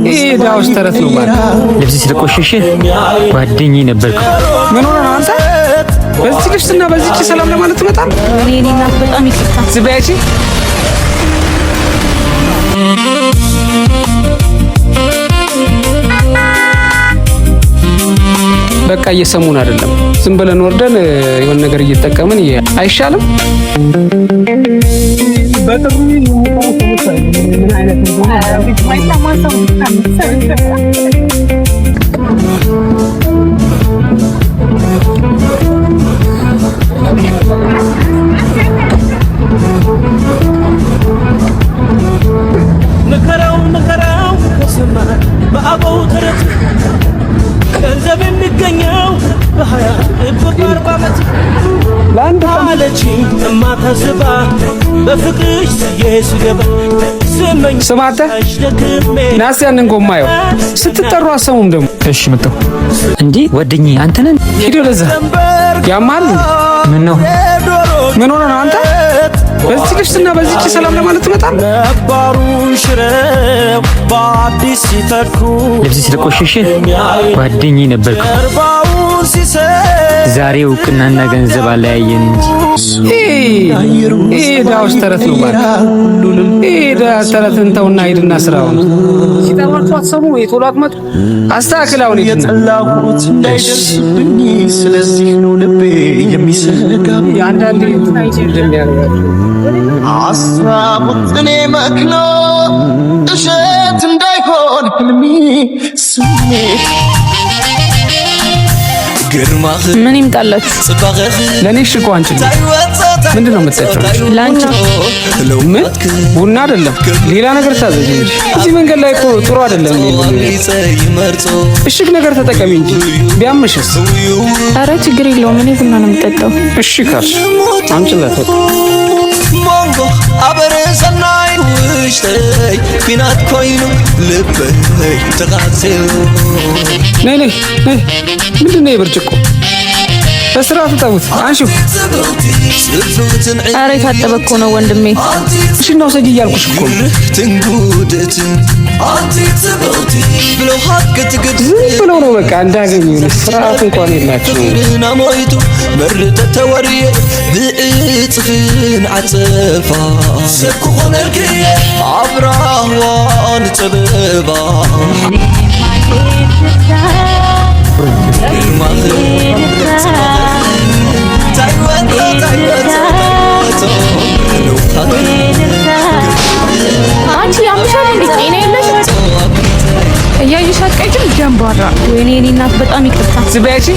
ይሄ ዳውስ ተረት ነው ማለት። ልብስ ስለቆሸሸ ጓደኛዬ ነበርኩ። ምን ሆነህ ነው አንተ? በዚህ ልብስና በዚች ሰላም ለማለት ትመጣለህ? እኔ እናት በጣም ይቅርታ። ዝም በይ አንቺ። በቃ እየሰሙን አይደለም። ዝም ብለን ወርደን የሆነ ነገር እየተጠቀምን አይሻልም? ምከረው ምከረው ከሰማ በአበው ተረት፣ ገንዘብ የሚገኘው በ20 በ40 ዓመት። ለአንድ ቀን አለችኝ እማታስባ በፍቅርሽ ስዬ ስገባ ስመኝ። ስማ አንተ፣ ናስ ያንን ጎማየው ስትጠሩ አሰሙም ደግሞ። እሺ መጣሁ። እንዴ ጓደኛዬ አንተ ነህ? ሂድ ወደዛ። ያማል። ምን ነው? ምን ሆነህ ነው አንተ? በዚህ ልብስና በዚች ሰላም ለማለት ትመጣለህ? ነባሩን ሽረው በአዲስ ሲተኩ ልብስ ስለቆሸሸ ጓደኛዬ ነበርኩ። ጀርባውን ሲሰጥ ዛሬ እውቅናና ገንዘብ አለያየን እንጂ። ይሄ ዳውስ ተረት ነው ማለት። ይሄ ተረት እንተውና ሂድና ስራውን። ሲጠሯችሁ አትሰሙ፣ የቶሎ አትመጡ። አስተካክል አሁን ሂድና። የጠላሁት እንዳይደርስብኝ፣ ስለዚህ ነው ልቤ የሚሰጋ። አንዳንዴ እንደሚያደርጋቸው ሀሳቡት እኔ መክኖ እሸት እንዳይሆን ህልሜ ስሜት። ምን ይምጣላችሁ? ለእኔ እሺ እኮ አንቺ ምንድን ነው የምትጠጪው? ለአንቺ። ምን ቡና አይደለም ሌላ ነገር ታዘዥ እንጂ እዚህ መንገድ ላይ እኮ ጥሩ አይደለም። እሽግ ነገር ተጠቀሚ እንጂ ቢያምሽስ? ኧረ ችግር የለውም፣ እኔ ቡና ነው የምጠጣው። እሺ ካልሽ አምጪላት በቃ። ሞንጎ ኣበረ ሰናይ ውሽጠይ ኩናት ኮይኑ ልበይ ተቓፂሉ። ነይ ነይ ነይ። ምንድን ነው የብርጭቆ? በስርዓቱ ጠቡት። አንሺው። ጽፍትን። ኧረ የታጠበ እኮ ነው ወንድሜ። እሺ እና ውሰጂ እያልኩሽ እኮ ነው። ትንጉድእትን ኣንቲ ጽብቕቲ ብለውሃት ክትግድ። ዝም ብለው ነው በቃ እንዳገኙ ስርዓት እንኳን የላቸውም። ፍቅርና ሞይቱ መርተ ተወርየ ብዕፅፍን ዓፀፋ ሰብ ክኾነልክየ ኣብራህዋን ፀበባ ግርማኽን ታይወቶ ታይወቶ ታይወቶ ለውሃት። አንቺ ያምሻል እንዴ? ጤና የለሽም? እያየሽ አትቀጭም? ደንባራ። ወይኔ የኔ እናት በጣም ይቅርታ። ዝም በይ አንቺ።